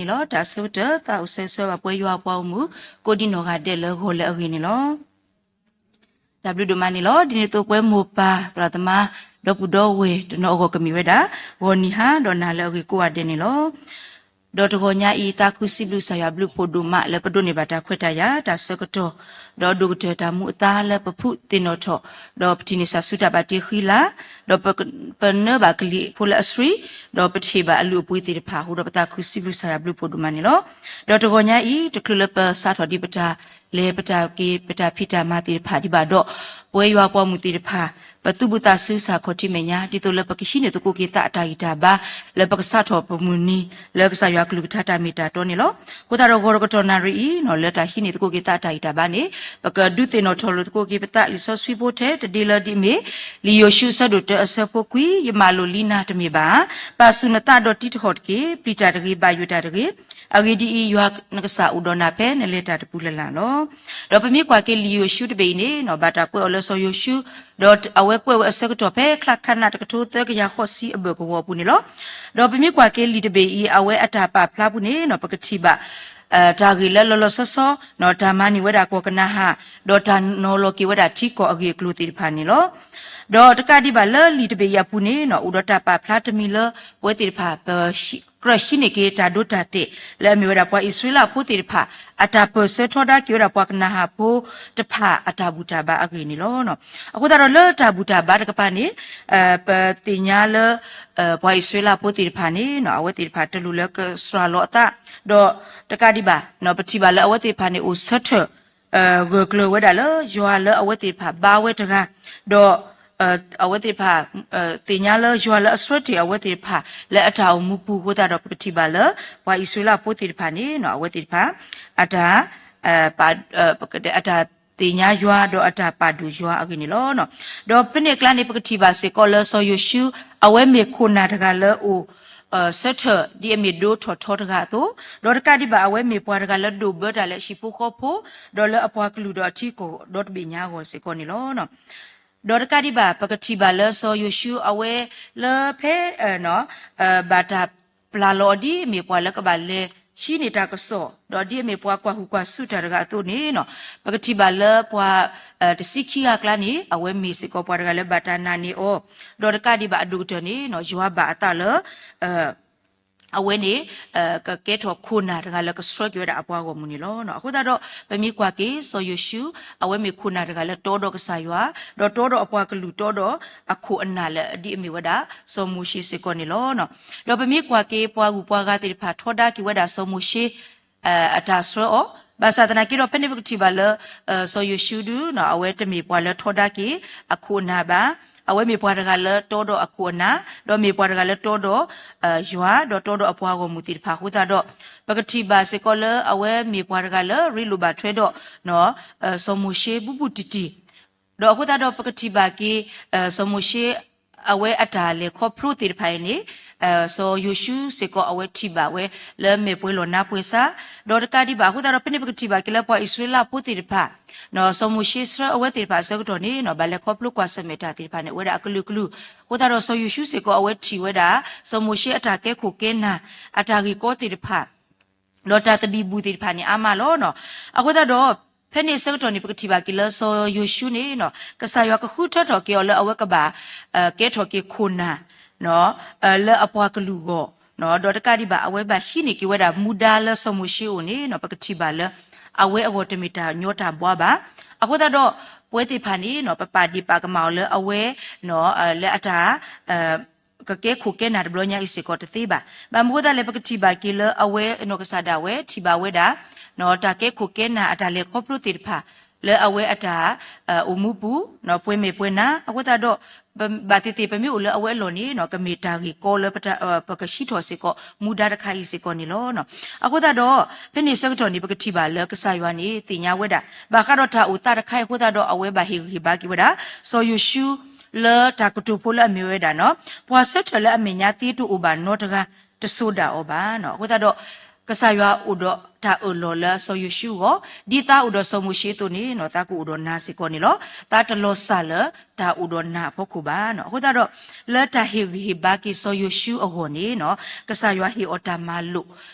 န့ၣ်လီၤ. တၢ်ဆၢကတီၢ် သးအိၣ်ဆၢဂ့ၤဆၢဝါဘၣ်ပှၤယွၤအပှၤဂီၢ်မုၢ် ကိးဒံနီၢ်ဂၤဒဲးလၢဂီၤလၢအဂ့ၤန့ၣ်လီၤ. တၢ်ဘျုးဒိၣ်မးန့ၣ်လီၤ. ဒ်န့ၣ်အသိးပဝဲမိၢ်ပၢ်သရၣ်သမါ ဒီပုၢ်ဒီဝဲၢ်တနီၤအဂီၢ်ကမ့ၢ်ဝဲဒၣ် ဂီၤနံၤဟါဒီးနၤလၢအဂ့ၤကိးဂၤဒဲးန့ၣ်လီၤ. ဒီးတဂီၤညါအံၤ သးခုစံးဘျုးကစၢ်ယွၤဘျုးဖှိၣ်ဒိၣ်မးလၢပဒိးန့ၢ်ဘၣ်တၢ်ခွဲးတၢ်ယာ် တၢ်ဆၢကတီၢ် ဒီးဒိၣ်ကတၢၢ်တၢ်မူအသါလၢပဖုးသ့ၣ်နီၣ်ထီၣ် ဒီးပထံၣ်န့ၢ်စၢ်ဆူတၢ်ဘၣ်တ့ဃံလၤ ဒီးပ ပနၢဘၣ်ကလံၤဖိလၢအဆှံ ဒီးပထံၣ်ဘၣ်အလုၢ်အပှ့ၤသ့ၣ်တဖၣ်အဃိဒီး ပသးခုစံးဘျုးကစၢ်ယွၤဘျုးဖှိၣ်ဒိၣ်မးန့ၣ်လီၤ. ဒီးတဂီၤညါအံၤ တချုးလၢပစးထီၣ်ဒံးပတၢ်လဲၤပတၢ်က့ၤ ပတၢ်ဖံးတၢ်မၤသ့ၣ်တဖၣ်ဒံးဘၣ်ဒီး ပဝဲယွၤပှၤဂီၢ်မုၢ်သ့ၣ်တဖၣ် ပသူၣ်ဘုသးစုစၢ်ခီၣ်ထံးမဲာ်ညါ ဒ်သိးလၢပကဟံးန့ၢ်သကိးက့ၤသးအတၢ်ဂံၢ်တၢ်ဘါ လၢပကစးထီၣ်ပမုၢ်နံၤ လၢကစၢ်ယွၤကလုၢ်ကထါတၢ်မ့ၢ်တၢ်တီန့ၣ်လီၤ. အဃိသတးဒီးဂီၤတကတီၢ်နၣ်ရံၣ်အံၤ လၢတၢ်ဟံးန့ၢ်သကိးက့ၤသးအတၢ်ဂံၢ်တၢ်ဘါန့ၣ် ပကဒုးသ့ၣ်နီၣ်ထီၣ်လိာ်သကိးက့ၤပသးလံာ်စီဆှံဖိထဲတဒ့လၢဒ်အမ့ၢ် လံာ်ယိၤၡူအဆၢဒိၣ်တၢအဆၢဖိခွံ, ယမၢလိာ်လံနၤတမ့ၢ်ဘၣ်ဧါ. ပာ်ဆူၣ်နသးဒီးတံးတဟီၣ်တက့ၢ်. ပျံၤတၢ်တဂ့ၤ, ဘၣ်ယိၣ်တၢ်တဂ့ၤ. အဂ့ၢ်ဒ်အံၤ, ယွၤနကစၢ်အိၣ်ဒီးနၤဖဲနလဲၤတၢ်တပူၤလၢ်လၢ်လီၤ. ဒီးပမ့ၢ်ကွၢ်က့ၤလံာ်ယိၤၡူတဘ့ၣ်အံၤန့ၣ် ဘၣ်တၢ်ကွဲးအီၤလၢစီၤယိၤၡူ, ဒီးအဝဲကွဲးဝဲအဆၢကတီၢ်ဖဲ ချါခါနးတကထိသၢကယၤဃိးဆံအဘၢၣ်ကဝီၤအပူၤန့ၣ်လီၤ. ဒီးပမ့ၢ်ကွၢ်က့ၤလံာ်တဘ့ၣ်အံၤ အဝဲအတၢ်ပာ်ဖျါပူၤန့ၣ် ပကထံၣ်ဘၣ် တၢ်ဂ့ၢ်လၢလီၤလီၤဆီဆီ, တၢ်မၤန့ၢ်ဝဲဒၣ်ကီၢ်ကနၤအၣ်, ဒီးတၢ်နီၤလီၤက့ၤဝဲဒၣ်ထံကီၢ်အဂ့ၢ်အကျိၤသ့ၣ်တဖၣ်န့ၣ်လီၤ. ဒီးတကးဒံးဘၣ်လၢလံာ်တဘ့ၣ်အံၤအပူၤန့ၣ် အိၣ်ဒီးတၢ်ပာ်ဖျါတမံၤလၢ ပဝဲသ့ၣ်တဖၣ် ကြၢးဟံးန့ၢ်က့ၤတၢ်ဒိတၢ်တဲာ် လၢအမ့ၢ်ဝဲဒၣ်ပှၤအံၣ်စရ့လးဖိသ့ၣ်တဖၣ် အတၢ်ပၢၢ်ဆၢထီဒါက့ၤဝဲဒၣ်ပှၤကနၤအၣ်ဖိတဖၣ်အတၢ်ဘူၣ်တၢ်ဘါအဂ့ၢ်န့ၣ်လီၤ. အဃိသတးဒီးလၢတၢ်ဘူၣ်တၢ်ဘါတကပၤန့ၣ် ပသ့ၣ်ညါလၢ ပှၤအံၣ်စရ့လးဖိသ့ၣ်တဖၣ်န့ၣ် အဝဲသ့ၣ်တဖၣ်တလိၣ်လၢကစှၤလီၤအသး, ဒီးတကးဒံးဘၣ် ပထံၣ်ဘၣ်လၢအဝဲသ့ၣ်တဖၣ်န့ၣ် အိၣ်ဆၢထၢၣ် ဂၢၢ်ကျၢၤဝဲဒၣ်လၢယွၤလၢအဝဲသ့ၣ်တဖၣ်ဘါဝဲတဂၤ, ဒီး အဝဲသ့ၣ်တဖၣ် သ့ၣ်ညါလၢယွၤလၢအဆှၢတ့ၢ်အဝဲသ့ၣ်တဖၣ် လၢအတၢ်အိၣ်မူပူၤအဃိသတးဒီး ပကထံၣ်ဘၣ်လၢ ပှၤအံၣ်စရ့လးဖိသ့ၣ်တဖၣ်န့ၣ် အဝဲသ့ၣ်တဖၣ် အတၢ် အတၢ်သ့ၣ်ညါယွၤ ဒီးအတၢ်ပာ်ဒိၣ်ယွၤအဂ့ၢ်န့ၣ်လီၤ. ဒီးဖဲန့ၣ်အကျါန့ၣ် ပကထံၣ်ဘၣ်စ့ၢ်ကီးလၢစီၤယိၤၡူ အဝဲမ့ၢ်ခိၣ်နၢ်တဂၤလၢအိၣ် ဆၢထၢၣ်ဒ်အမ့ၢ်ဒိထီၣ်ထီတဂၤအသိး, ဒီးတကးဒံးဘၣ် အဝဲမ့ၢ်ပှၤတဂၤလၢဒိၣ်ဘၢတၢ်လၢဟံၣ်ဖိဃီဖိ, ဒီးလၢအပှၤကလုာ်ဒီးအထံကီၢ်ဒီတဘ့ၣ်ညါအဂီၢ်စ့ၢ်ကီးန့ၣ်လီၤ. ဒီးတကးဒံးဘၣ် ပကထံၣ်ဘၣ်လၢစီၤယိၤၡူအဝဲလၢဖဲ ဘၣ်တၢ်ပျၢ်လီၤအီၤဒ်အမ့ၢ်ပှၤလၢကဘၣ်လဲၤဟံးန့ၢ်တၢ်ကစီၣ် ဒီးဒ်အမ့ၢ်ပှၤကွၢ်ဟုၣ်ကွၢ်စူၣ်တၢ်တဂၤအသိးန့ၣ် ပကထံၣ်ဘၣ်လၢပှၤ တဆံခံဂၤအကျါန့ၣ် အဝဲမ့ၢ်စ့ၢ်ကီးပှၤတဂၤလၢဘၣ်တၢ်နာ်န့ၢ်အီၤ, ဒီးတကးဒံးဘၣ်အဒိၣ်ကတၢၢ်န့ၣ် ယွၤဘၣ်အသးလၢ အဝဲန့ၣ် ကကဲထီၣ်ခိၣ်နၢ်တဂၤလၢကဆှၢက့ၤဝဲဒၣ်အပှၤဂီၢ်မုၢ်န့ၣ်လီၤ. အဃိသတးဒီး ပမ့ၢ်ကွၢ်က့ၤ စီၤယိၤၡူ အဝဲမ့ၢ်ခိၣ်နၢ်တဂၤလၢတီဒီးကစၢ်ယွၤ, ဒီးတီဒီးအပှၤကလုာ်တီဒီးအခိၣ်အနၢ်လၢဒ်အမ့ၢ်ဝဲဒၣ် စီၤမိၤၡ့စ့ၢ်ကီးန့ၣ်လီၤ. ဒီးပမ့ၢ်ကွၢ်က့ၤပှၤဂုၤပှၤဂၤသ့ၣ်တဖၣ်ထီဒါက့ၤဝဲဒၣ်စီၤမိၤၡ့ အတၢ်ဆှၢအီၤ, ဘၣ်ဆၣ်သနာ်က့ဒီး ဖဲန့ၣ်ပကထံၣ်ဘၣ်လၢ စီၤယိၤၡူဒု အဝဲတမ့ၢ်ပှၤလၢထီဒါက့ၤအခိၣ်အနၢ်ဘၣ်, အဝဲမ့ၢ်ပှၤတဂၤလၢတီဒီးအခိၣ်အနၢ်, ဒီးမ့ၢ်ပှၤတဂၤလၢတီဒီး ယွၤ ဒီးတီဒီးအပှၤဂီၢ်မုၢ်သ့ၣ်တဖၣ်အဃိသတးဒီး ပကထံၣ်ဘၣ်စ့ၢ်ကီးလၢအဝဲမ့ၢ်ပှၤတဂၤလၢရ့လိာ်ဘၣ်ထွဲဒီး စီၤမိၤၡ့ဘူးဘူးတံၢ်တံၢ် ဒီးအဃိသတးဒီးပကထံၣ်ဘၣ်က့ၤ စီၤမိၤၡ့ အဝဲအတၢ်လဲၤခီဖျိသ့ၣ်တဖၣ်အံၤန့ၣ် စီၤယိၤၡူစ့ၢ်ကီးအဝဲထံၣ်ဘၣ်ဝဲ လၢမဲာ်ပှဲၤလီၢ်နါပှဲၤစး, ဒီးတကးဒံးဘၣ်အဃိသတးဒီး ဖဲန့ၣ်ပကထံၣ်ဘၣ်က့ၤလၢပှၤအံၣ်စရ့လးဖိသ့ၣ်တဖၣ် စီၤမိၤၡ့ဆှၢအဝဲသ့ၣ်တဖၣ်အဆၢကတီၢ်န့ၣ် ဘၣ်လဲၤခီဖျိကွၢ်ဆၢၣ်မဲာ်တၢ်သ့ၣ်တဖၣ်န့ၣ် အိၣ်ဝဲဒၣ်အကလုာ်ကလုာ်, အဃိသတးဒီးစီၤယိၤၡူစ့ၢ်ကီးအဝဲထံၣ်ဝဲဒၣ် စီၤမိၤၡ့အတၢ်ကဲခိၣ်ကဲနၢ် အတၢ်ဂ့ၢ်ကီသ့ၣ်တဖၣ် ဒီးတၢ်သဘံၣ်ဘုၣ်သ့ၣ်တဖၣ်န့ၣ်အါမးလီၤ. အဃိသတးဒီး ဖဲန့ၣ်အဆၢကတီၢ်န့ၣ် ပကထံၣ်ဘၣ်က့ၤလၢစီၤယိၤၡူန့ၣ် ကစၢ်ယွၤကဃုထၢထီၣ်က့ၤအီၤလၢအဝဲကဘၣ် ကဲထီၣ်က့ၤခိၣ်နၢ် လၢအပှၤကလုာ်အဂီၢ်, ဒီးတကးဒံးဘၣ် အဝဲဘၣ်ဟံးန့ၢ်က့ၤဝဲဒၣ်မူဒါလၢစီၤမိၤၡ့အအိၣ်န့ၣ် ပကထံၣ်ဘၣ်လၢ အဝဲအဂီၢ်တမ့ၢ်တၢ်ညီတၢ်ဘှါဘၣ်. အဃိသတးဒီး ပဝဲသ့ၣ်တဖၣ်န့ၣ် ပပာ်ဒ့ၣ်ပာ်ကမၣ်အီၤလၢအဝဲ လၢအတၢ် ကကဲခိၣ်ကဲနၢ်တဘျီညါအံၤစ့ၢ်ကီးတသ့ဘၣ်. ဘၣ်မနုၤဃိသတးလဲၣ် ပကထံၣ်ဘၣ်က့ၤလၢအဝဲနီၢ်ကစၢ်ဒၣ်ဝဲထံၣ်ဘၣ်ဝဲဒၣ် တၢ်ကဲခိၣ်ကဲနၢ်အတၢ်လဲၤခီဖျိသ့ၣ်တဖၣ် လၢအဝဲအတၢ်အိၣ်မူပူၤ ပှဲၤမဲာ်ပှဲၤနါ အဃိသတးဒီး ဘၣ်သ့ၣ်သ့ၣ်ပမ့ၢ်အိၣ်လၢအဝဲအလီၢ်န့ၣ် ကမ့ၢ်တၢ်ဂ့ၢ်ကီလၢ ပကဟံးထီၣ်စ့ၢ်ကီးမူဒါတခါအံၤစ့ၢ်ကီးန့ၣ်လီၤ. အဃိသတးဒီး ဖဲန့ၣ်အဆၢကတီၢ်န့ၣ် ပကထံၣ်ဘၣ်လၢကစၢ်ယွၤန့ၣ် သ့ၣ်ညါဝဲဒၣ် ဘၣ်ဃးဒီးတၢ်အိၣ်သးတခါအံၤအဃိသတးဒီး အဝဲဘၣ်ဟ့ၣ်ဂံၢ်ဟ့ၣ်ဘါက့ၤဝဲဒၣ် စီၤယိၤၡူ လၢတၢ်ကတိၤဖိလၢအမ့ၢ်ဝဲဒၣ်န့ၣ် ပှၤဆၢထၢၣ်လၢအမဲာ်ညါသ့တအိၣ်ဘၣ်နီတဂၤ တစိၤဒၣ်အီၤဘၣ်. အဃိသတးဒီး ကစၢ်ယွၤအိၣ်ဒီးတၢ်အၢၣ်လီၤလၢစီၤယိၤၡူအဂီၢ်, ဒ်သးအိၣ်ဒီးစီၤမိၤၡ့အသိးန့ၣ် သးကအိၣ်ဒီးနၤစ့ၢ်ကီးန့ၣ်လီၤ. သးတလီၤစၢ်လၢတၢ်အိၣ်ဒီးနၤအဖီခိၣ်ဘၣ်. အဃိသတးဒီး လၢတၢ်ဟ့ၣ်ဂံၢ်ဟ့ၣ်ဘါက့ၤစီၤယိၤၡူအဂီၢ်န့ၣ် ကစၢ်ယွၤဟ့ၣ်အီၤတၢ်မၤလိာ်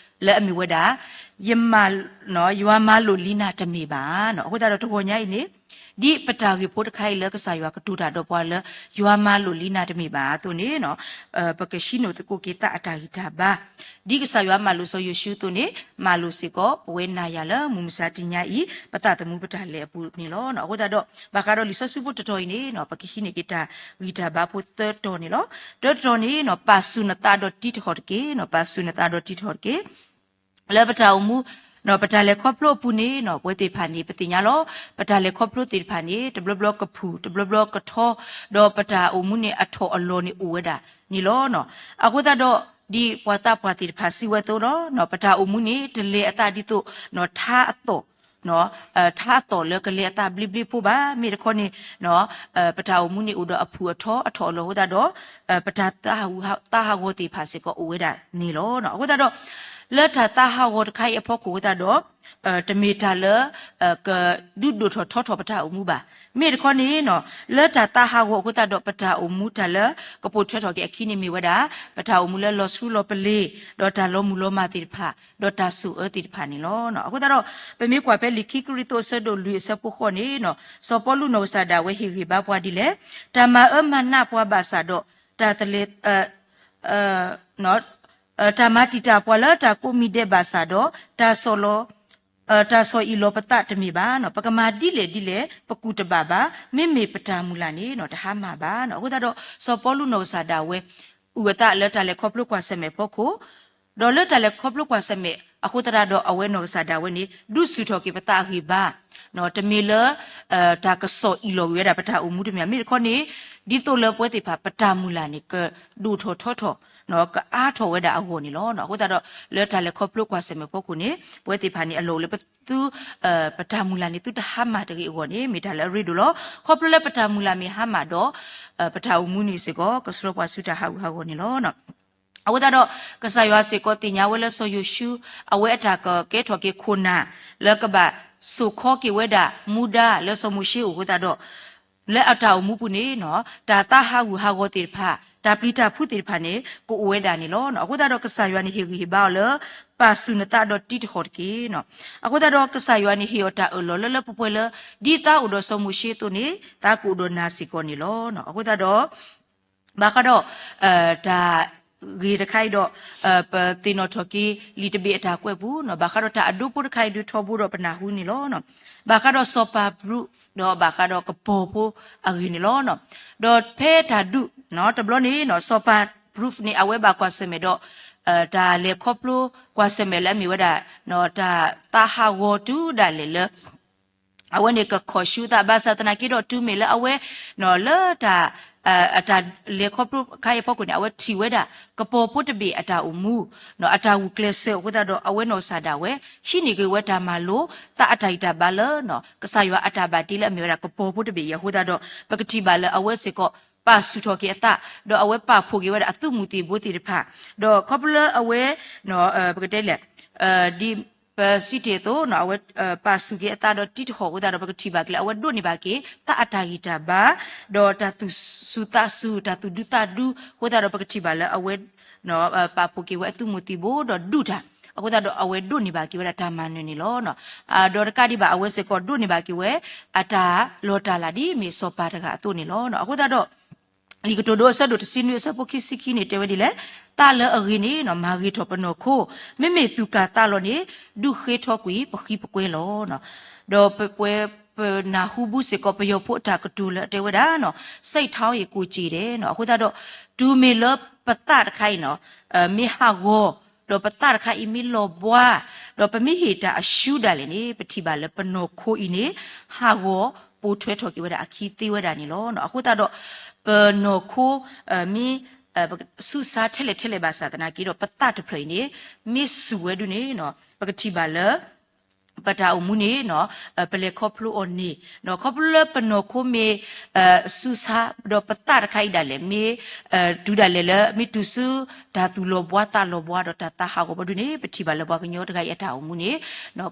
လၢအမ့ၢ်ဝဲဒၣ် ယမၤ ယွၤမၤလိာ်လံနၤတမ့ၢ်ဘၣ်. အဃိသတးဒီးတဂီၤညါအံၤန့ၣ် ဒ်ပတၢ်ဂ့ၢ်ဖိတခါအံၤလၢကစၢ်ယွၤကတိၤတၢ်ဒီးပှၤလၢ ယွၤမၤလိာ်လံနၤတမ့ၢ်ဘၣ်အသိးန့ၣ် ပကဟံးန့ၢ်သကိးက့ၤသးအတၢ်ဂံၢ်တၢ်ဘါ ဒ်ကစၢ်ယွၤမၤလိာ်စီၤယိၤၡူအသိးန့ၣ် မၤလိာ်စ့ၢ်ကီး ပဝဲနၤယၤလၢမုၢ်မဆါတနံၤညါအံၤ ပသးသမူပတၢ်လဲၤအပူၤန့ၣ်လီၤ. အဃိသတးဒီး ဘၣ်ဃးဒီးလံာ်စီဆှံဖိတတီၤအံၤန့ၣ် ပကဟံးန့ၢ်က့ၤတၢ်ဂံၢ်တၢ်ဘါဖိသၢတီၤန့ၣ်လီၤ. တၢတတီၤန့ၣ် ပာ်ဆူၣ်နသးဒီးတံးတဟီၣ်တက့ၢ်. ပာ်ဆူၣ်နသးဒီးတံးတဟီၣ်တက့ၢ်. လၢပတၢ်အိၣ်မူ ပတၢ်လဲၤခီဖျိအပူၤန့ၣ် ပဝဲသ့ၣ်တဖၣ်န့ၣ် ပသ့ၣ်ညါလီၤ. ပတၢ်လဲၤခီဖျိသ့ၣ်တဖၣ်န့ၣ် တဘျီဘျီကဖုၣ် တဘျီဘျီကထီ ဒီးပတၢ်အိၣ်မူန့ၣ် အထီၣ်အလီၤန့ၣ်အိၣ်ဝဲဒၣ်န့ၣ်လီၤ. အဃိသတးဒီး ဒ်ပှၤသးပှၢ်သ့ၣ်တဖၣ်စံးဝဲအသိးဒီး ပတၢ်အိၣ်မူန့ၣ် တလဲၤအသးဒ်သိး ထါအသီၣ် ထါအသီၣ်လၢကလဲၤအသးဘျ့ဘျ့ဖိဘၣ်. မ့ၢ်တခီန့ၣ် ပတၢ်အိၣ်မူန့ၣ်အိၣ်ဒီးအဖုၣ်အထီ အထီၣ်အလီၤအဃိသတးဒီး ပတၢ်သးဟးဂီၤသ့ၣ်တဖၣ်စ့ၢ်ကီးအိၣ်ဝဲဒၣ်န့ၣ်လီၤ. အဃိသတးဒီး လၢတၢ်သးဟးဂီၤတခါအံၤအဖီခိၣ်အဃိသတးဒီး တမ့ၢ်တၢ်လၢ ကဒုးဒိၣ်ထီၣ်ထီထီၣ်ပတၢ်အိၣ်မူဘၣ်. မ့ၢ်တခီန့ၣ် လၢတၢ်သးဟးဂီၤအဃိသတးဒီး ပတၢ်အိၣ်မူတၢ်လၢ ကပိာ်ထွဲထီၣ်က့ၤအခံန့ၣ်မ့ၢ်ဝဲဒၣ် ပတၢ်အိၣ်မူလၢလီၤဆူလီၤပလ့ၤ ဒီးတၢ်လီၤမုၢ်လီၤမၢ်သ့ၣ်တဖၣ် ဒီးတၢ်ဆိၣ်အၢသ့ၣ်တဖၣ်န့ၣ်လီၤ. အဃိသတးဒီး ပမ့ၢ်ကွၢ်ဖဲလံာ်ခံကရံၣ်သူးအဆၢဒိၣ်လွံၢ်အဆၢဖိဃိးန့ၣ် စီၤပီလူးနီၢ်ကစၢ်ဒၣ်ဝဲဟ့ၣ်ဂံၢ်ဘါပှၤဒ်လဲၣ်, တၢ်မၤအၢမၤနးပှၤဘၣ်ဆၣ်ဒီး တၢ်တလဲၤ တၢ်မၤတံာ်တာ်ပှၤလၢတၢ်ကိးမံၤဒဲးဘၣ်ဆၣ်ဒီး တၢ်ဆီၣ်လီၤ တၢ်ဆီၣ်အံၣ်လီၤပသးတမ့ၢ်ဘၣ်. ပကမၤဒ်လဲၣ်ဒ်လဲၣ် ပကူၣ်တဘၣ်ဘၣ်. မ့မ့ၢ်ပတၢ်မုၢ်လၢ်န့ၣ် တဟါမၢ်ဘၣ်. အဃိသတးဒီး စီၤပီလူးနီၢ်ကစၢ်ဒၣ်ဝဲ အုၣ်အသးလၢတၢ်လဲၤခီဖျိကွၢ်ဆၢၣ်မဲာ်အဖီခိၣ် ဒီးလၢတၢ်လဲၤခီဖျိကွၢ်ဆၢၣ်မဲာ်အဃိသတးဒီး အဝဲနီၢ်ကစၢ်ဒၣ်ဝဲန့ၣ် ဒုးဆူၣ်ထီၣ်က့ၤပသးအဂံၢ်ဘါ တမ့ၢ်လၢ တၢ်ကဆီၣ်အံၣ်လီၤကွံာ်ဝဲဒၣ်ပတၢ်အိၣ်မူတမ့ၢ်ဘၣ်. မ့ၢ်တခီန့ၣ် ဒ်သိးလၢပဝဲသ့ၣ်တဖၣ် ပတၢ်မုၢ်လၢ်န့ၣ် ကဒိၣ်ထီၣ်ထီထီၣ် ကအါထီၣ်ဝဲဒၣ်အဂီၢ်န့ၣ်လီၤ. အဃိသတးဒီး လၢတၢ်လဲၤခီဖျိကွၢ်ဆၢၣ်မဲာ်အဖီခိၣ်န့ၣ် ပဝဲသ့ၣ်တဖၣ်န့ၣ် အလီၢ်အိၣ်လၢပသု ပတၢ်မုၢ်လၢ်န့ၣ် သုတဟါမၢ်တဂ့ၤအဂီၢ်န့ၣ် မ့ၢ်တၢ်လၢအရ့ဒိၣ်လီၤ. ခီဖျိလၢပတၢ်မုၢ်လၢ်မ့ၢ်ဟါမၢ်ဒီး ပတၢ်အိၣ်မူန့ၣ်စ့ၢ်ကီး ကဆှၢပှၤဆူတၢ်ဟးဂူာ်ဟးဂီၤန့ၣ်လီၤ. အဃိသတးဒီး ကစၢ်ယွၤစ့ၢ်ကီးသ့ၣ်ညါဝဲလၢစီၤယိၤၡူ အဝဲအတၢ်ကကဲထီၣ်က့ၤခိၣ်နၢ် လၢကဘၣ်စိာ်ခီက့ၤဝဲဒၣ် မူဒါလၢစီၤမိၤၡ့အအိၣ်အဃိသတးဒီး လၢအတၢ်အိၣ်မူပူၤန့ၣ် တၢ်သးဟးဂူာ်ဟးဂီၤသ့ၣ်တဖၣ် တၢ်ပျံၤတၢ်ဖုးသ့ၣ်တဖၣ်န့ၣ် ကအိၣ်ဝဲဒၣ်န့ၣ်လီၤ. အဃိသတးဒီး ကစၢ်ယွၤန့ၣ်ဟ့ၣ်ဂံၢ်ဟ့ၣ်ဘါအီၤလၢ ပာ်ဆူၣ်နသးဒီးတံးတဟီၣ်တက့ၢ်. အဃိသတးဒီး ကစၢ်ယွၤန့ၣ်ဟ့ၣ်အီၤတၢ်အၢၣ်လီၤလၢလၢပှဲၤပှဲၤလၢ ဒ်သးအိၣ်ဒီးစီၤမိၤၡ့အသိးန့ၣ် သးကအိၣ်ဒီးနၤစ့ၢ်ကီးန့ၣ်လီၤ. အဃိသတးဒီး ဘၣ်ဃးဒီး တၢ်ဂ့ၢ်တခါအံၤဒီး ပသ့ၣ်နီၣ်ထီၣ်က့ၤ လံာ်တဘ့ၣ်အတၢ်ကွဲးပူၤ ဘၣ်ဃးဒီးတၢ်အဒိဖိတခါအံၤဒုးထီဘိဒီးပနၢ်ဟူန့ၣ်လီၤ. ဘၣ်ဃးဒီးစီၤပၤဘြူး ဒီးဘၣ်ဃးဒီးကပီၤဖိအဂ့ၢ်န့ၣ်လီၤ. ဒီးဖဲတၢ်ဒုး တဘျီန့ၣ် စီၤပၤဘြူးန့ၣ် အဝဲဘၣ်ကွၢ်ဆၢၣ်မဲာ်ဒီး တၢ်လဲၤခီဖျိကွၢ်ဆၢၣ်မဲာ်လၢအမ့ၢ်ဝဲဒၣ် တၢ်သးဟးဂီၤတုၤဒၣ်လဲာ်လၢ အဝဲန့ၣ်ကခီၣ်ဆူသးဘၣ်ဆၣ်သနာ်က့ဒီးတုၤမ့ၢ်လၢအဝဲ လၢတၢ် အတၢ်လဲၤခီဖျိခါအံၤအဖီခိၣ်န့ၣ် အဝဲထံၣ်ဝဲဒၣ် ကပီၤဖိတဘ့ၣ်အတၢ်အိၣ်မူ အတၢ်ဂုာ်ကျဲးစၢးအဃိသတးဒီး အဝဲနီၢ်ကစၢ်ဒၣ်ဝဲ ဟံးန့ၢ်က့ၤဝဲတၢ်မၤလိာ် သးအတၢ်ဂံၢ်တၢ်ဘါလၢ ကစၢ်ယွၤအတၢ်ဘၣ်တ့လၢအမ့ၢ်ဝဲဒၣ်ကပီၤဖိတဘ့ၣ်အံၤအဃိသတးဒီး ပကထံၣ်ဘၣ်လၢအဝဲစ့ၢ်ကီး ပာ်ဆူၣ်ထီၣ်က့ၤအသး ဒီးအဝဲပာ်ဖှိၣ်က့ၤဝဲဒၣ်အသုးမုၢ်သံၣ်ဘိသ့ၣ်တဖၣ် ဒီးခီဖျိလၢအဝဲ ပကတဲလဲၣ် ဒ်ပစံးတ့ၢ်အသိး အဝဲ ပာ်ဆူၣ်က့ၤအသးဒီးတံးတဟီၣ်အဃိသတးဒီး ပကထံၣ်ဘၣ်က့ၤလၢအဝဲဒိးန့ၢ်ဘၣ်က့ၤ သးအတၢ်ဂံၢ်တၢ်ဘါ ဒီးတၢ်သူၣ်ဆူၣ်သးဆူၣ် တၢ်သူၣ်ဒူသးဒူအဃိသတးဒီး ပကထံၣ်ဘၣ်လၢအဝဲ ပာ်ဖှိၣ်က့ၤဝဲအသုးမုၢ်သံၣ်ဘိဒီးဒူၣ်တၢ် အဃိသတးဒီးအဝဲဒိးန့ၢ်ဘၣ်က့ၤဝဲဒၣ်တၢ်မၤနၢၤန့ၣ်လီၤ. ဒီးတကးဒံးဘၣ် အဝဲစ့ၢ်ကီးဒိးန့ၢ်ဘၣ်က့ၤဝဲ အတၢ်လီၤတၢ်လၤဒ်မ့ၢ်စီၤပၤတဂၤအသိးန့ၣ်လီၤ. အဃိသတးဒီး လံာ်ကတိၤဒိအဆၢဒိၣ်တဆံနွံအဆၢဖိခံဆံခံန့ၣ် တဲဝဲဒ်လဲၣ်, သးလၢအဂ့ၤန့ၣ် မၤဂ့ၤထီၣ်ပနီၢ်ခိ, မ့မ့ၢ်သူၣ်ကၢ်သးလီၤန့ၣ် ဒုးဃ့ထီကွံာ်ပဃံပကွဲလီၤ. ဒီးပဝဲပနၢ်ဟူဘၣ်စ့ၢ်ကီးပယီၤဖိအတၢ်ကတိၤလၢအတဲဝဲဒၣ် စိတ်ထောင်ရင်ကိုယ်ကျိုးတယ် အဃိသတးဒီး တုၤမ့ၢ်လၢပသးတခါအံၤန့ၣ် မ့ၢ်ဟးဂီၤ ဒီးပသးတခါအံၤမ့ၢ်လီၤဘှါ, ဒီးပမ့ၢ်ဟ့ၣ်တၢ်အရှုံးဒၣ်လဲာ်န့ၣ် ပထံၣ်ဘၣ်လၢပနီၢ်ခိအံၤန့ၣ် ဟးဂီၤပိာ်ထွဲထီၣ်က့ၤဝဲဒၣ်အခံသ့ဝဲဒၣ်န့ၣ်လီၤ. အဃိသတးဒီး ပနီၢ်ခိ မ့ၢ် ဆူးစါထဲလဲၣ်ထဲလဲၣ်ဘၣ်ဆၣ်သနာ်က့ဒီး ပသးတဖျၢၣ်အံၤန့ၣ် မ့ၢ်ဆူၣ်ဝဲဒၣ်န့ၣ် ပကထံၣ်ဘၣ်လၢ ပတၢ်အိၣ်မူန့ၣ် ပလဲၤခီဖျိအီၤန့ၣ် ခီဖျိလၢပနီၢ်ခိမ့ၢ် ဆူးစါ ဒီးပသးတခါအံၤဒၣ်လဲာ် မ့ၢ် တုၤဒၣ်လဲာ်လၢ မ့ၢ်တုၤဆူ တၢ်သူၣ်လီၤဘှါသးလီၤဘှါဒီးတၢ်သးဟးဂီၤဘၣ်ဒုန့ၣ် ပထံၣ်ဘၣ်လၢပှၤကညီတဂၤအံၤအတၢ်အိၣ်မူန့ၣ်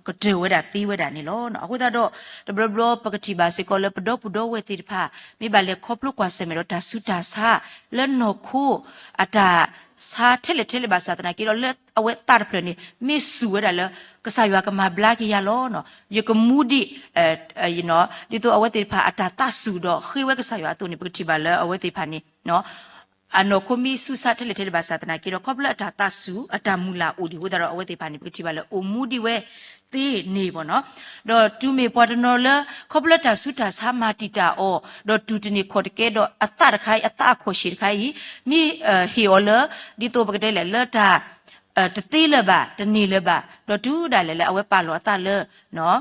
ကတၢၢ်ဝဲဒၣ်သ့ဝဲဒၣ်န့ၣ်လီၤ. အဃိသတးဒီး တဘျီဘျီပကထံၣ်ဘၣ်စ့ၢ်ကီးလၢပဒီပုၢ်ဒီဝဲၢ်သ့ၣ်တဖၣ် မ့ၢ်ဘၣ်လဲၤခီဖျိကွၢ်ဆၢၣ်မဲာ်ဒီးတၢ်ဆူးတၢ်ဆါ လၢနီၢ်ခိ အတၢ် ဆါထဲလဲၣ်ထဲလဲၣ်ဘၣ်ဆၣ်သနာ်က့ဒီး လၢအဝဲသးတဖျၢၣ်န့ၣ် မ့ၢ်စူၢ်ဝဲဒၣ်လၢ ကစၢ်ယွၤကမၤဘျါက့ၤယၤလီၤ. ယကမူဒံး ဒ်သိးအဝဲသ့ၣ်တဖၣ်အတၢ်သးစူၤဒီးဃ့ဝဲကစၢ်ယွၤအသိးန့ၣ် ပကထံၣ်ဘၣ်လၢအဝဲသ့ၣ်တဖၣ်န့ၣ် အနီၢ်ခိမ့ၢ်ဆူးဆါထဲလဲၣ်ထဲလဲၣ်ဘၣ်ဆၣ်သနာ်က့ဒီး ခီဖျိလၢအတၢ်သးစူၤ အတၢ်မုၢ်လၢ်အိၣ်ဒံးအဃိသတးဒီး အဝဲသ့ၣ်တဖၣ်န့ၣ် ပကထံၣ်ဘၣ်လၢအိၣ်မူဒံးဝဲသ့န့ၣ်ဘၣ်နီၤ. ဒီးတုၤမ့ၢ်ပှၤတနီၤလၢ ခီဖျိလၢတၢ်ဆူးတၢ်ဆါမၤတံာ်တာ်အီၤ ဒီးတူၢ်တန့ၢ်ခီၣ်တကဲဒီးအသးတခါအံၤ အသးအခီၣ်ဆံၣ်တခါအံၤ မ့ၢ်ဟ့ၣ်အီၤလၢ ဒ်သိးပကတဲလဲၣ်လၢတၢ် တသ့လၢၤဘၣ် တန့ၢ်လၢၤဘၣ် ဒီးတုၤဒၣ်လဲာ်လၢအဝဲပာ်လီၤအသးလၢ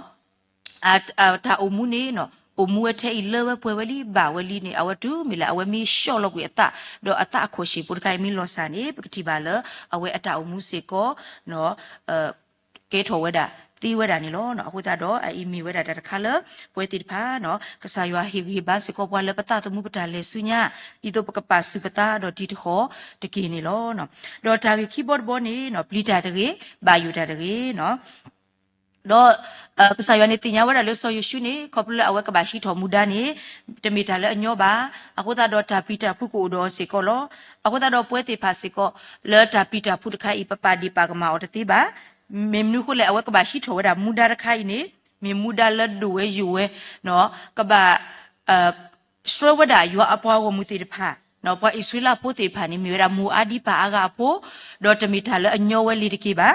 တၢ်အိၣ်မူန့ၣ် အိၣ်မူဝဲထဲအံၤလၢဝဲပှဲၤဝဲလံ ဘၣ်ဝဲလံန့ၣ် အဝဲတုၤမ့ၢ်လၢအဝဲမ့ၢ်ဆှီၣ်လီၤကွံာ်အသး ဒီးအသးအခီၣ်ဆံၣ်ဖိတခါအံၤမ့ၢ်လီၤစၢ်န့ၣ် ပကထံၣ်ဘၣ်လၢ အဝဲအတၢ်အိၣ်မူစ့ၢ်ကီး ကဲထီၣ်ဝဲဒၣ်သ့ဝဲဒၣ်န့ၣ်လီၤ. အဃိသတးဒီး အအံၤမ့ၢ်ဝဲဒၣ်တၢ်တခါလၢ ပဝဲသ့ၣ်တဖၣ် ကစၢ်ယွၤဟ့ၣ်ဂံၢ်ဟ့ၣ်ဘါစ့ၢ်ကီးပှၤလၢပသးသမူပတၢ်လဲၤဆူညါ ဒ်သိးပကပာ်ဆူၣ်ပသးဒီးတံၤတဃီၤတက့ၢ်န့ၣ်လီၤ. ဒီးတၢ်ဂ့ၢ်ခံဘီတဘီန့ၣ် ပျံၤတၢ်တဂ့ၤ ဘၣ်ယိၣ်တၢ်တဂ့ၤ ဒီး ကစၢ်ယွၤန့ၣ်သ့ၣ်ညါဝဲဒၣ်လၢစီၤယိၤၡူန့ၣ် ခီဖျိလၢအဝဲကဘၣ်ဟံးထီၣ်မူဒါန့ၣ် တမ့ၢ်တၢ်လၢအညီဘၣ်. အဃိသတးဒီးတၢ်ပျံၤတၢ်ဖုးကအိၣ်ဒီးအီၤစ့ၢ်ကီးလီၤ. အဃိသတးဒီးပဝဲသ့ၣ်တဖၣ်စ့ၢ်ကီး လၢတၢ်ပျံၤတၢ်ဖုးတခါအံၤ ပပာ်ဒ့ၣ်ပာ်ကမၣ်အီၤတသ့ဘၣ်. မ့ၢ်မနုၤအဃိလဲၣ် အဝဲကဘၣ်ဟံးထီၣ်ဝဲဒၣ်မူဒါတခါအံၤန့ၣ် မ့ၢ်မူဒါလၢဒိၣ်ဝဲယိာ်ဝဲ ကဘၣ် ဆှၢဝဲဒၣ်ယွၤအပှၤဂီၢ်မုၢ်သ့ၣ်တဖၣ် ပှၤအံၣ်စရ့လးဖိသ့ၣ်တဖၣ်န့ၣ် မ့ၢ်ဝဲဒၣ်မိၢ်အါဒံပၢ်အါဂၤအဖိ, ဒီးတမ့ၢ်တၢ်လၢအညီဝဲလံတက့ၢ်ဘၣ်.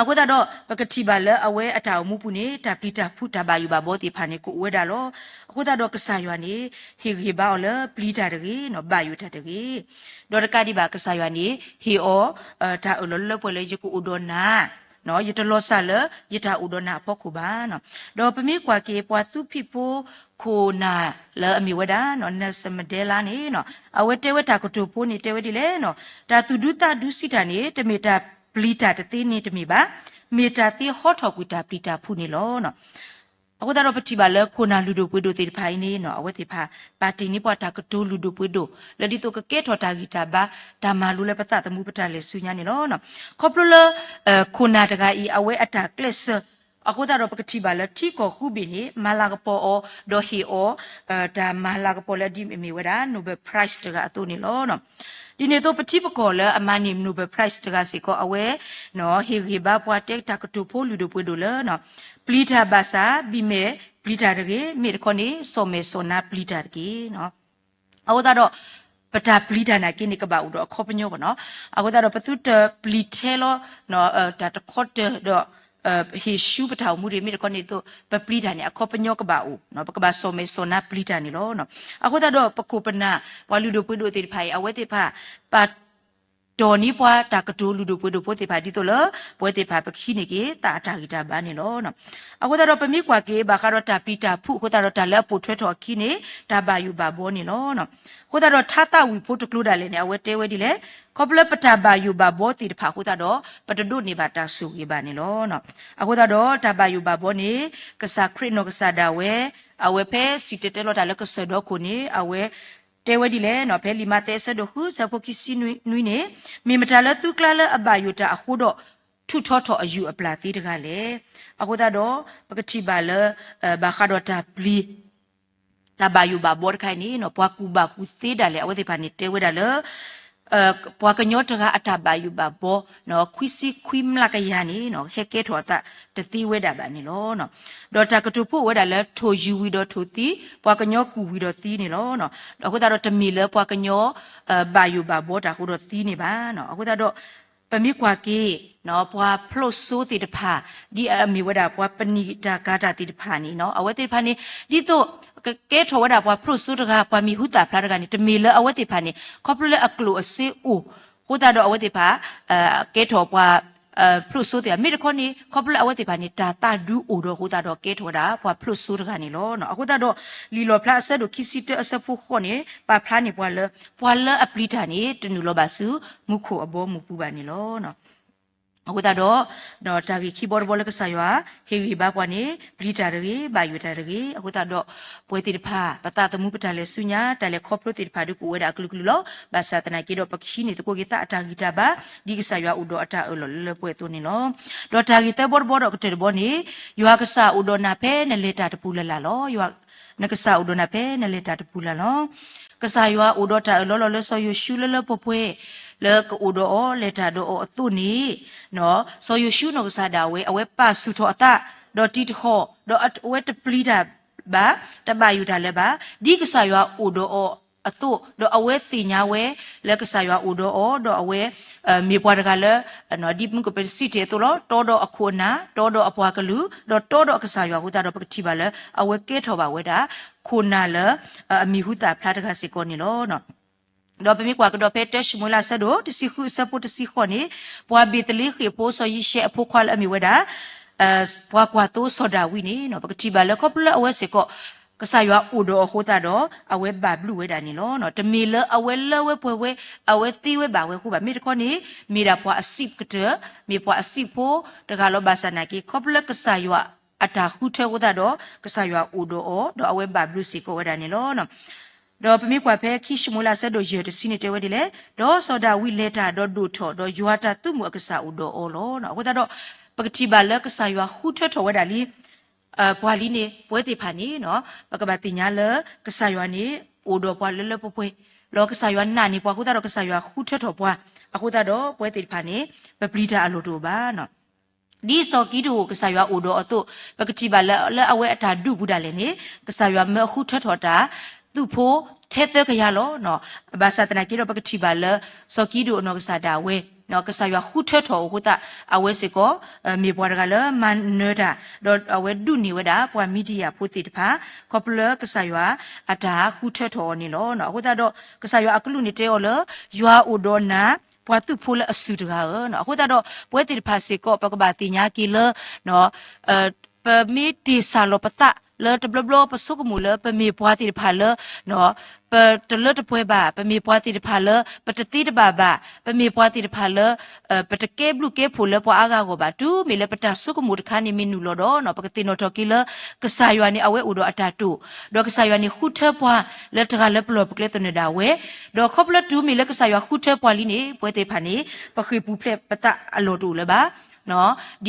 အဃိသတးဒီး ပကထံၣ်ဘၣ်လၢအဝဲအတၢ်အိၣ်မူပူၤန့ၣ် တၢ်ပျံၤတၢ်ဖုးတၢ်ဘၣ်ယိၣ်ဘၣ်ဘီသ့ၣ်တဖၣ်န့ၣ် ကအိၣ်ဝဲဒၣ်လီၤ. အဃိသတးဒီးကစၢ်ယွၤန့ၣ် ဟ့ၣ်ဂံၢ်ဟ့ၣ်ဘါအီၤလၢပျံၤတၢ်တဂ့ၤ, ဘၣ်ယိၣ်တၢ်တဂ့ၤ, ဒီးတကးဒံးဘၣ် ကစၢ်ယွၤန့ၣ် ဟ့ၣ်အီၤ တၢ်အၢၣ်လီၤလၢပှဲၤလၢယကအိၣ်ဒီးနၤ ယတလီၤစၢ်လၢယတၢ်အိၣ်ဒီးနၤအဖီခိၣ်ဘၣ်. ဒီးပမ့ၢ်ကွၢ်က့ၤပှၤသူဖံးဖိခိၣ်နၢ်လၢအမ့ၢ်ဝဲဒၣ် Nelson Mandela န့ၣ် အဝဲတဲဝဲတၢ်ကတိၤဖိန့ၣ် တဲဝဲဒ်လဲၣ်, တၢ်သူၣ်ဒူသးဒူစံးတၢ်န့ၣ် တမ့ၢ်တၢ်ပျံၤတၢ်တသ့န့ၣ်တမ့ၢ်ဘၣ်, မ့ၢ်တၢ်သ့ဟီထီၣ်ကွံာ်တၢ်ပျံၤတၢ်ဖုးန့ၣ်လီၤ. အဃိသတးဒီးပထံၣ်ဘၣ်လၢခိၣ်နၢ်လုၢ်ဒိၣ်ပှ့ၤဒိၣ်သ့ၣ်တဖၣ်အံၤန့ၣ် အဝဲသ့ၣ်တဖၣ် ပာ်တ့ၢ်န့ၢ်ပှၤတၢ်ကတိၤလုၢ်ဒိၣ်ပှ့ၤဒိၣ် လၢဒ်သိးကကဲထီၣ်တၢ်ဂံၢ်တၢ်ဘါ တၢ်မၤလိလၢပသးသမူပတၢ်လဲၤဆူညါန့ၣ်လီၤ. ခီဖျိလၢ ခိၣ်နၢ်တဂၤအံၤ အဝဲအတၢ်ကျဲးစၢး အဃိသတးဒီးပကထံၣ်ဘၣ်လၢထံကီၢ်ဃုဘ့ၣ်န့ၣ် မၤလၤကပီၤအီၤ ဒီးဟ့ၣ်အီၤ တၢ်မၤလၤကပီၤလၢဒ်အမ့ၢ်ဝဲဒၣ် Nobel Prize တဂၤအသိးန့ၣ်လီၤ. ဒ်န့ၣ်အသိးပထံပကီၢ်လၢအမၤန့ၢ် Nobel Prize တဂၤစ့ၢ်ကီး အဝဲ ဟ့ၣ်ဂံၢ်ဘါပှၤတဲတၢ်ကတိၤဖိလုၢ်ဒိၣ်ပှ့ၤဒိၣ်လၢ ပျံၤတၢ်ဘၣ်ဆၣ် ဘံၣ်မဲာ်ပျံၤတၢ်တဂ့ၤ, မ့ၢ်တခီန့ၣ် စီၣ်မဲာ်စီၣ်နါပျံၤတၢ်တက့ၢ်. အဃိသတးဒီး ပတၢ်ပျံၤတၢ်နာ်က့န့ၣ် ကဘၣ်အိၣ်ဒီးအခီပညီဘၣ်နီၤ. အဃိသတးဒီး ပသုတပျံၤထဲလီၤ တၢ်တခီတၢၤဒီး ဟ့ၣ်ဆူပတၢ်အိၣ်မူတဂ့ၤ, မ့ၢ်တခီန့ၣ်အသိး ပပျံၤတၢ်န့ၣ် အခီပညီကဘၣ်အိၣ်, ပကဘၣ်စီၣ်မဲာ်စီၣ်နါပျံၤတၢ်န့ၣ်လီၤ. အဃိသတးဒီး ပခိၣ်ပနၢ် ပှၤလုၢ်ဒိၣ်ပှ့ၤဒိၣ်သ့ၣ်တဖၣ်အံၤ အဝဲသ့ၣ်တဖၣ် ပာ် တီၢ်န့ၢ်ပှၤတၢ်ကတိၤလုၢ်ဒိၣ်ပှ့ၤဒိၣ်ဖိသ့ၣ်တဖၣ် ဒ်သိးလၢ ပဝဲသ့ၣ်တဖၣ်ပကဟံးန့ၢ်က့ၤ သးအတၢ်ဂံၢ်တၢ်ဘါန့ၣ်လီၤ. အဃိသတးဒီး ပမ့ၢ်ကွၢ်က့ၤ ဘၣ်ဃးဒီးတၢ်ပျံၤတၢ်ဖုးအဃိသတးဒီး တၢ်လၢအပိာ်ထွဲထီၣ်အခံန့ၣ် တၢ်ဘၣ်ယိၣ်ဘၣ်ဘီန့ၣ်လီၤ. အဃိသတးဒီး ထါသးဝံၣ်ဖိတကျိၤဒၣ်လဲာ်န့ၣ် အဝဲတဲဝဲဒ်လဲၣ်, ခီဖျိလၢပတၢ်ဘၣ်ယိၣ်ဘၣ်ဘီသ့ၣ်တဖၣ်အဃိသတးဒီး ပတဒိးန့ၢ်ဘၣ်တၢ်ဆိၣ်ဂ့ၤဘၣ်န့ၣ်လီၤ. အဃိသတးဒီး တၢ်ဘၣ်ယိၣ်ဘၣ်ဘီန့ၣ် ကစၢ်ခရံာ်နီၢ်ကစၢ်ဒၣ်ဝဲ အဝဲဖဲစံၣ်တဲၤတဲလီၤတၢ်လၢကစၢၢ်ဒီခိၣ်န့ၣ် အဝဲ တဲဝဲဒ်လဲၣ်နီၤ, ဖဲလံာ်မးသဲအဆၢဒိၣ်ဃု အဆၢဖိခံဆံနွံန့ၣ်, မ့ၢ်မတၤလၢသုကျါလၢအဘၣ်ယိၣ်တၢ်အဃိဒီး ထုးထီထီၣ်အယူၢ်အပျၢ်သ့တဂၤလဲၣ်. အဃိသတးဒီး ပကထံၣ်ဘၣ်လၢ ဘၣ်ဃးဒီးတၢ်ပျံၤ တၢ်ဘၣ်ယိၣ်ဘၣ်ဘီတခါအံၤန့ၣ် ပှၤကူၣ်ဘၣ်ကူၣ်သ့ဒၣ်လဲာ် အဝဲသ့ၣ်တဖၣ်န့ၣ် တဲဝဲဒၣ်လၢ ပှၤကညီတဂၤအတၢ်ဘၣ်ယိၣ်ဘၣ်ဘီ ခွံဆံခွံမျးကယၤန့ၣ် ဟဲကဲထီၣ်အသးတသ့ဝဲဒၣ်ဘၣ်န့ၣ်လီၤ. ဒီးတၢ်ကတိၤဖိအိၣ်ဝဲဒၣ်လၢ ထိၣ်ယူၤဝံၤဒီးထိၣ်သံ, ပှၤကညီကူၣ်ဝံၤဒီးသံန့ၣ်လီၤ. အဃိသတးဒီးတမ့ၢ်လၢပှၤကညီ ဘၣ်ယိၣ်ဘၣ်ဘီတၢ်အဃိဒီးသံန့ၣ်ဘၣ်. အဃိသတးဒီး ပမ့ၢ်ကွၢ်က့ၤ ပှၤဖျိၣ်စိသ့ၣ်တဖၣ် ဒ်အမ့ၢ်ဝဲဒၣ်ပှၤပနံာ်တၢ်ကၤတၢ်သ့ၣ်တဖၣ်န့ၣ် အဝဲသ့ၣ်တဖၣ်န့ၣ် ဒ်သိး ကကဲထီၣ်ဝဲဒၣ်ပှၤဖျိၣ်စိတဂၤ ပှၤမံၤဟူသၣ်ဖျါတဂၤန့ၣ် တမ့ၢ်လၢအဝဲသ့ၣ်တဖၣ်န့ၣ် ခီဖျိလၢအကျိၣ်အစ့အိၣ် အဃိသတးဒီးအဝဲသ့ၣ်တဖၣ် ကဲထီၣ်ပှၤ ဖျိၣ်စိသ့ၣ်တဖၣ် မ့ၢ်တခီန့ၣ် ခီဖျိလၢအဝဲသ့ၣ်တဖၣ်န့ၣ် တၢ်သးဒူအိၣ်ဒီးအဃိသတးဒီး ကဲထီၣ်ဝဲဒၣ်ပှၤဖျိၣ်စိတဂၤန့ၣ်လီၤ. အဃိသတးဒီး လံာ်လီၣ်ဖျါအဆၢဒိၣ်ခံဆံတၢအဆၢဖိဃိးန့ၣ် ပာ်ဖျါန့ၢ်ပှၤလၢ ပှၤလၢအပျံၤတၢ်န့ၣ် တနုာ်လီၤဘၣ်ဆူ မူခိၣ်အဘီအမုၢ်ပူၤဘၣ်န့ၣ်လီၤ. အဃိသတးဒီး ဒီးတၢ်ဂ့ၢ်ခံဘီတဘီလၢကစၢ်ယွၤဟ့ၣ်ဂံၢ်ဟ့ၣ်ဘါပှၤန့ၣ် ပျံၤတၢ်တဂ့ၤ, ဘၣ်ယွၤတၢ်တဂ့ၤ. အဃိသတးဒီး ပဝဲသ့ၣ်တဖၣ် ပသးသမူ ပတၢ်လဲၤဆူညါ တၢ်လဲၤခီဖျိသ့ၣ်တဖၣ်ဒုးကအိၣ်ဝဲဒၣ်အကလုာ်ကလုာ်လီၤ. ဘၣ်ဆၣ်သနာ်က့ဒီး ပကဟံးန့ၢ်သကိးက့ၤသးအတၢ်ဂံၢ်တၢ်ဘါ ဒ်ကစၢ်ယွၤအိၣ်ဒီးအတၢ်အၢၣ်လီၤလၢလၢပှဲၤပှဲၤအသိးန့ၣ်လီၤ. ဒီးတၢ်ဂ့ၢ်သၢဘီတဘီဒီးကတၢၢ်တဘီန့ၣ် ယွၤကစၢ်အိၣ်ဒီးနၤဖဲနလဲၤတၢ်တပူၤလၢ်လၢ်လီၤ. နကစၢ်အိၣ်ဒီးနၤဖဲနလဲၤတၢ်တပူၤလၢ်လီၤ. ကစၢ်ယွၤအိၣ်ဒီးတၢ်အၢၣ်လီၤလီၤလၢစီၤယိၤၡူလၢလၢပှဲၤပှဲၤ လၢကအိၣ်ဒီးအီၤ လဲၤတၢ်ဒီးအီၤအသိးန့ၣ် စီၤယိၤၡူနီၢ်ကစၢ်ဒၣ်ဝဲ အဝဲပာ်ဆူၣ်ထီၣ်အသး ဒီးတံၤတဟီၣ် ဒီးအဝဲတပျံၤတၢ်ဘၣ်, တဘၣ်ယိၣ်တၢ်လၢၤဘၣ်, ဒ်ကစၢ်ယွၤအိၣ်ဒီးအီၤအသိး ဒီးအဝဲသ့ၣ်ညါဝဲ လၢကစၢ်ယွၤအိၣ်ဒီးအီၤ ဒီးအဝဲ မ့ၢ်ပှၤတဂၤလၢ ဒ်မုၢ်ကပစံးတ့ၢ်အသိးလီၤ, တီဒီးအခိၣ်အနၢ်, တီဒီးအပှၤကလုာ်, ဒီးတီဒီးအကစၢ်ယွၤအဃိသတးဒီး ပကထံၣ်ဘၣ်လၢ အဝဲကဲထီၣ်ဘၣ်ဝဲဒၣ် ခိၣ်နၢ်လၢ အမံၤဟူသၣ်ဖျါတဂၤစ့ၢ်ကီးန့ၣ်လီၤ. ဒီးပမ့ၢ်ကွၢ်ကဒီးဖဲတၢၡမူၤအ့လးအဆၢဒိၣ်တဆံဃုအဆၢဖိတဆံဃိးန့ၣ်, ပှၤဘ့းသလ့ဃ့ၣ်ဖိစီၤယံၡဲအဖိခွါလၢအမ့ၢ်ဝဲဒၣ် ပှၤကွၢ်သိစီၤဒၤဝံးန့ၣ် ပကထံၣ်ဘၣ်လၢခီဖျိလၢအဝဲစ့ၢ်ကီး ကစၢ်ယွၤအိၣ်ဒီးအီၤအဃိသတးဒီး အဝဲဘၣ်ဘျုးဝဲဒၣ်န့ၣ်လီၤ. တမ့ၢ်လၢအဝဲလၢဝဲပှဲၤဝဲ အဝဲသ့ဝဲဘၣ်ဝဲအဃိဘၣ်. မ့ၢ်တခီန့ၣ် မ့ၢ်ဒၣ်ပှၤအစံးကတၢၢ်, မ့ၢ်ပှၤအစံးဖိတဂၤလီၤ. ဘၣ်ဆၣ်သနာ်က့ ခီဖျိလၢကစၢ်ယွၤအတၢ်ဃုထၢအဃိသတးဒီး ကစၢ်ယွၤအိၣ်ဒီးအီၤ ဒီးအဝဲဘၣ်ဘျုးစ့ၢ်ကီးဝဲဒၣ်န့ၣ်လီၤ. ဒီးပမ့ၢ်ကွၢ်ဖဲခံၡမူၤအ့လးအဆၢဒိၣ်ယဲၢ်တဆံန့ၣ်တဲဝဲဒ်လဲၣ်, ဒီးစီၤဒၤဝံးလဲၤတၢ်ဒီးဒိၣ်ထီၣ်, ဒီးယွၤတၢ်သုးမုၢ်အကစၢ်အိၣ်ဒီးအီၤလီၤ. အဃိသတးဒီး ပကထံၣ်ဘၣ်လၢကစၢ်ယွၤဃုထၢထီၣ်ဝဲဒၣ်လံ ပှၤလံန့ၣ် ပဝဲသ့ၣ်တဖၣ်န့ၣ် ပကဘၣ်သ့ၣ်ညါလၢကစၢ်ယွၤန့ၣ် အိၣ်ဒီးပှၤလၢလၢပှဲၤပှဲၤ, ဒီးကစၢ်ယွၤနာ်န့ၢ်ပှၤအဃိသတးဒီး ကစၢ်ယွၤဃုထၢထီၣ်ပှၤအဃိသတးဒီး ပဝဲသ့ၣ်တဖၣ်န့ၣ် ပပျံၤတၢ်အလီၢ်တအိၣ်ဘၣ်. ဒ်စီၤကံဒိၣ်ကစၢ်ယွၤအိၣ်ဒီးအီၤအသိး ပကထံၣ်ဘၣ်လၢ လၢအဝဲအတၢ်ဒုးပူၤဒၣ်လဲာ်န့ၣ် ကစၢ်ယွၤမၢအဃုထၢထီၣ်တၢ် သုးဖိထဲသၢကယၤလီၤ. ဘၣ်ဆၣ်သနာ်က့ဒီး ပကထံၣ်ဘၣ်လၢ စီၤကံဒိၣ်အနီၢ်ကစၢ်ဒၣ်ဝဲ ကစၢ်ယွၤဃုထၢထီၣ်အဃိသတး အဝဲစ့ၢ်ကီး မ့ၢ်ပှၤတဂၤလၢမၤနၢၤတၢ် ဒီးအဝဲဒုးန့ၢ်ဝဲဒၣ် ပှၤမံၤဒယၣ်ဖိသ့ၣ်တဖၣ် ခီဖျိလၢကစၢ်ယွၤအတၢ်ဃုထၢထီၣ်အီၤန့ၣ်လီၤ. အဃိသတးဒီး ကစၢ်ယွၤအကလူးန့ၣ်တဲအီၤလၢ ယွၤအိၣ်ဒီးနၤ ပှၤသုးဖိလၢအစုၣ်တဂၤဧၢ. အဃိသတးဒီး ပဝဲသ့ၣ်တဖၣ်စ့ၢ်ကီး ပကဘၣ်သ့ၣ်ညါက့ၤလၢ ပမ့ၢ်တ့ၢ်စၢ်လီၤပသးလၢတဘျီဘျီ ပဆိကမိၣ်လၢပမ့ၢ်ပှၤသ့ၣ်တဖၣ်လၢ ပတလၢတပှဲၤဘၣ်, ပမ့ၢ်ပှၤသ့ၣ်တဖၣ်လၢ ပတသ့တဘၣ်ဘၣ်, ပမ့ၢ်ပှၤသ့ၣ်တဖၣ်လၢ ပတကဲဘျုးကဲဖှိၣ်လၢပှၤအါဂၤအဂီၢ်ဘၣ်. တုၤမ့ၢ်လၢပတၢ်ဆိကမိၣ်တခါန့ၣ်မ့ၢ်နုာ်လီၤဒီး ပကသ့ၣ်နီၣ်ထီၣ်က့ၤလၢ ကစၢ်ယွၤန့ၣ် အဝဲအိၣ်ဒီးအတၢ်တိာ်, ဒီးကစၢ်ယွၤန့ၣ်ဃုထၢပှၤလၢတဂၤလၢပလီၢ်ပကျဲသနၢၣ်ဒၣ်ဝဲ, ဒီးခီဖျိလၢတုၤမ့ၢ်လၢကစၢ်ယွၤဃုထၢပှၤလံန့ၣ် ပဝဲသ့ၣ်တဖၣ်န့ၣ် ပဃ့ၢ်ပူၤဖျဲးပသးအလီၢ်တအိၣ်လၢၤဘၣ်.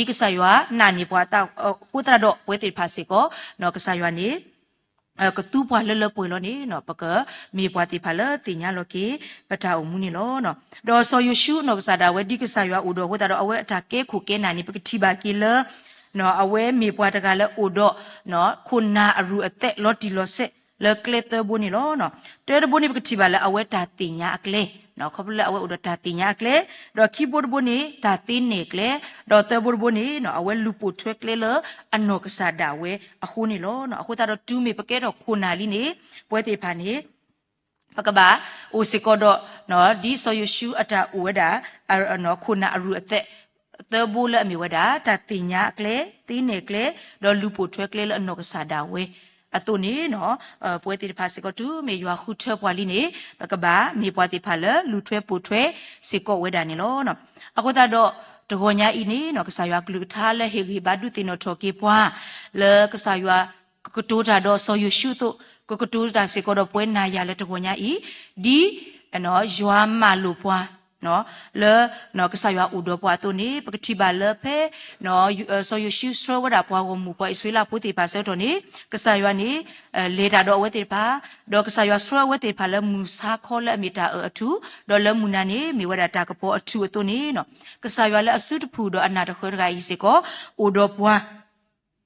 ဒ်ကစၢ်ယွၤနာ်န့ၢ်ပှၤအဃိသတးဒီး ပဝဲသ့ၣ်တဖၣ်စ့ၢ်ကီး ကစၢ်ယွၤန့ၣ် ကသူပှၤလၢလၢပှဲၤပှဲၤလီၤန့ၣ် ပကမ့ၢ်ပှၤသ့ၣ်တဖၣ်လၢသ့ၣ်ညါလီၤက့ၤ ပတၢ်အိၣ်မူန့ၣ်လီၤ. ဒီးစီၤယိၤၡူနီၢ်ကစၢ်ဒၣ်ဝဲ ဒ်ကစၢ်ယွၤအိၣ်ဒီးအဃိသတးဒီး အဝဲအတၢ်ကဲခိၣ်ကဲနၢ်န့ၣ် ပကထံၣ်ဘၣ်က့ၤလၢ အဝဲမ့ၢ်ပှၤတဂၤလၢအိၣ်ဒီး ခိၣ်နၢ်အရူၢ်အသဲးလီၤတံၢ်လီၤဆဲးလၢကျဲသၢဘိန့ၣ်လီၤ. တၢတဘိန့ၣ် ပကထံၣ်ဘၣ်လၢအဝဲတၢ်သ့ၣ်ညါအကျဲ, ခီဖျိလၢအဝဲအိၣ်ဒီးတၢ်သ့ၣ်ညါအကျဲ, ဒီးခံဘိတဘိန့ၣ် တၢ်သ့နဲၣ်ကျဲ, ဒီးသၢဘိတဘိန့ၣ် အဝဲလူၤပိာ်ထွဲကျဲလၢအနီၢ်ကစၢ်ဒၣ်ဝဲအဃိန့ၣ်လီၤ. အဃိသတးဒီးတုၤမ့ၢ်ပကဲထီၣ်ခိၣ်နၢ်လံန့ၣ် ပဝဲသ့ၣ်တဖၣ်န့ၣ် ပကဘၣ်အိၣ်စ့ၢ်ကီးဒီး ဒ်စီၤယိၤၡူအတၢ်အိၣ်ဝဲဒၣ် ခိၣ်နၢ်အရူၢ်အသဲး သၢဘိလၢအမ့ၢ်ဝဲဒၣ် တၢ်သ့ၣ်ညါအကျဲ, သ့နဲၣ်ကျဲ, ဒီးလူၤပိာ်ထွဲကျဲလၢအနီၢ်ကစၢ်ဒၣ်ဝဲအသိးန့ၣ် ပဝဲသ့ၣ်တဖၣ်စ့ၢ်ကီး တုၤမ့ၢ်ယွၤဃုထၢပှၤလံန့ၣ် ပကဘၣ်မ့ၢ်ပှၤသ့ၣ်တဖၣ်လၢလူၤထွဲပိာ်ထွဲစ့ၢ်ကီးဝဲဒၣ်န့ၣ်လီၤ. အဃိသတးဒီး တဂီၤညါအံၤန့ၣ် ကစၢ်ယွၤကလုၢ်ကထါလၢဟ့ၣ်ဂံၢ်ဘါဒုးသ့ၣ်နီၣ်ထီၣ်က့ၤပှၤ လၢကစၢ်ယွၤကကတိၤတၢ်ဒီးစီၤယိၤၡူအသိး ကကတိၤတၢ်စ့ၢ်ကီးဒီးပဝဲနၤယၤလၢတဂီၤညါအံၤ ဒ် ယွၤမၤလိာ်ပှၤ လၢ ကစၢ်ယွၤအိၣ်ဒီးပှၤအသိးန့ၣ် ပကထံၣ်ဘၣ်လၢဖဲ စီၤယိၤၡူဆှၢဝဲဒၣ်ပှၤဂီၢ်မုၢ်ပှၤအံၣ်စရ့လးဖိသ့ၣ်တဖၣ်အဆၢကတီၢ်န့ၣ် ကစၢ်ယွၤန့ၣ် လဲၤတၢ်ဒီးအဝဲသ့ၣ်တဖၣ် ဒီးကစၢ်ယွၤဆှၢအဝဲသ့ၣ်တဖၣ်လၢမုၢ်ဆါခီလၢအမ့ၢ်တၢ်အၢၣ်အထူၣ် ဒီးလၢမုၢ်နၤန့ၣ် မ့ၢ်ဝဲဒၣ်တၢ်ကပီၤအထူၣ်အသိးန့ၣ် ကစၢ်ယွၤလၢအစုတဖုၣ်ဒီးအနၢ်တဃၢတဂၤအံၤစ့ၢ်ကီး အိၣ်ဒီးပှၤ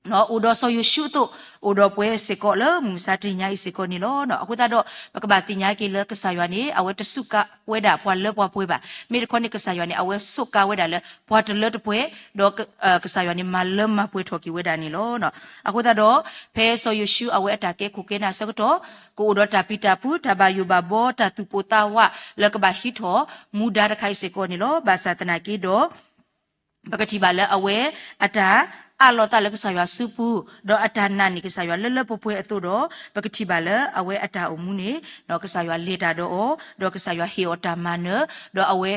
အိၣ်ဒီးစီၤယိၤၡူအသိး အိၣ်ဒီးပှၤစ့ၢ်ကီးလၢမုၢ်မဆါတနံၤညါအံၤစ့ၢ်ကီးန့ၣ်လီၤ. အဃိသတးဒီး ပကဘၣ်သ့ၣ်ညါက့ၤလၢကစၢ်ယွၤန့ၣ် အဝဲတစူးကါဝဲဒၣ်ပှၤလၢပှၤပှဲၤဘၣ်. မ့ၢ်တခီန့ၣ် ကစၢ်ယွၤန့ၣ် အဝဲစူးကါဝဲဒၣ်လၢပှၤတလၢတပှဲၤ, ဒီးကစၢ်ယွၤန့ၣ် မၤလၢမၤပှဲၤထီၣ်က့ၤဝဲဒၣ်န့ၣ်လီၤ. အဃိသတးဒီး ဖဲစီၤယိၤၡူအဝဲအတၢ်ကဲခိၣ်ကဲနၢ်အဆၢကတီၢ် ကအိၣ်ဒီးတၢ်ပျံၤတၢ်ဖုး တၢ်ဘၣ်ယိၣ်ဘၣ်ဘီ တၢ်သူၣ်ပိၢ်သးဝး လၢကဘၣ်ဟံးထီၣ်မူဒါတခါအံၤစ့ၢ်ကီးန့ၣ်လီၤ. ဘၣ်ဆၣ်သနာ်က့ဒီး ပကထံၣ်ဘၣ်လၢအဝဲအတၢ် အးလီၤသးလၢကစၢ်ယွၤစုပူၤ, ဒီးအတၢ်နာ်န့ၢ်ကစၢ်ယွၤလၢလၢပှဲၤပှဲၤအသိးဒီး, ပကထံၣ်ဘၣ်လၢအဝဲအတၢ်အိၣ်မူန့ၣ် ကစၢ်ယွၤလဲၤတၢ်ဒီးအီၤ, ဒီးကစၢ်ယွၤဟ့ၣ်အီၤတၢ်မၤနၢၤ, ဒီးအဝဲ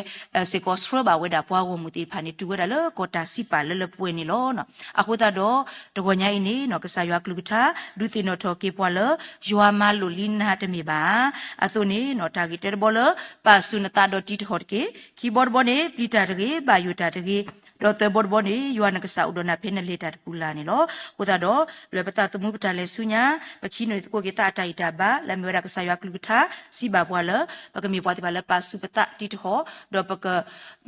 စ့ၢ်ကီးဆှၢဘၣ်ဝဲဒၣ်ပှၤဂီၢ်မုၢ်သ့ၣ်တဖၣ်န့ၣ် တုၤဝဲဒၣ်လၢကီၢ်တၢ်စံးပာ်လၢလၢပှဲၤပှဲၤန့ၣ်လီၤ. အဃိသတးဒီး တဂီၤညါအံၤန့ၣ် ကစၢ်ယွၤကလုၢ်ကထါ ဒုးသ့ၣ်နီၣ်ထီၣ်က့ၤပှၤလၢ ယွၤမၤလိာ်လံနၤတမ့ၢ်ဘၣ်. အသိးန့ၣ် တၢ်ဂ့ၢ်တၢတဘီလၢ ပာ်ဆူၣ်နသးဒီးတံၤတဟီၣ်တက့ၢ်. ခံဘီတဘီန့ၣ် ပျံၤတၢ်တဂ့ၤ, ဘၣ်ယိၣ်တၢ်တဂ့ၤ, ဒီးသၢဘီတဘီန့ၣ် ယွၤနကစၢ်အိၣ်ဒီးနၤဖဲနလဲၤတၢ်တပူၤလၢ်န့ၣ်လီၤ. အဃိသတးဒီး လၢပသးသမူပတၢ်လဲၤဆူညါ ပခံနံၣ်သကိးက့ၤသးအတၢ်ဂံၢ်တၢ်ဘါ လၢအမ့ၢ်ဝဲဒၣ်ကစၢ်ယွၤကလုၢ်ကထါ စံးဘၣ်ပှၤလၢ ပကမ့ၢ်ပှၤသ့ၣ်တဖၣ်လၢပာ်ဆူၣ်ပသးတံၤတဟီၣ်, ဒီးပက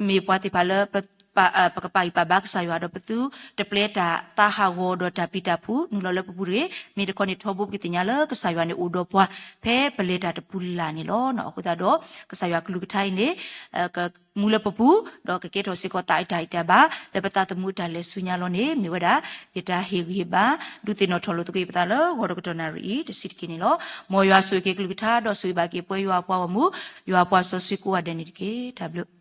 မ့ၢ်ပှၤသ့ၣ်တဖၣ်လၢ ပကပာ်ဂံၢ်ပာ်ဘါကစၢ်ယွၤ ဒီးပသုတပျဲတၢ်သးဟးဂီၤဒီးတၢ်ပျံၤတၢ်ဖုး နုာ်လီၤလၢပပူၤတဂ့ၤ. မ့ၢ်တခီန့ၣ်ထီဘိ ပကသ့ၣ်ညါလၢကစၢ်ယွၤန့ၣ်အိၣ်ဒီးပှၤ ဖဲပလဲၤတၢ်တပူၤလၢ်န့ၣ်လီၤ. အဃိသတးဒီး ကစၢ်ယွၤကလုၢ်ကထါအံၤန့ၣ် ကမူလၢပပူၤ, ဒီးကကဲထီၣ်စ့ၢ်ကီးသးအတၢ်ဂံၢ်တၢ်ဘါ လၢပသးသမူအတၢ်လဲၤဆူညါလီၤန့ၣ် မ့ၢ်ဝဲဒၣ် ယတၢ်ဟ့ၣ်ဂံၢ်ဟ့ၣ်ဘါ ဒုးသ့ၣ်နီၣ်ထီၣ်လိာ်သကိးပသးလၢဂီၤဒီးကတီၢ်နၣ်ရံၣ်အံၤ တဆံးတက့ၢ်န့ၣ်လီၤ. မ်ယွၤဆိၣ်ဂ့ၤက့ၤကလုၢ်ကထါ ဒီးဆိၣ်ဂ့ၤဘၣ်က့ၤပဝဲယွၤအပှၤဂီၢ်မုၢ် ယွၤအပှၤစီဆှံကိးဂၤဒဲးန့ၣ်တက့ၢ်. တၢ်ဘျုး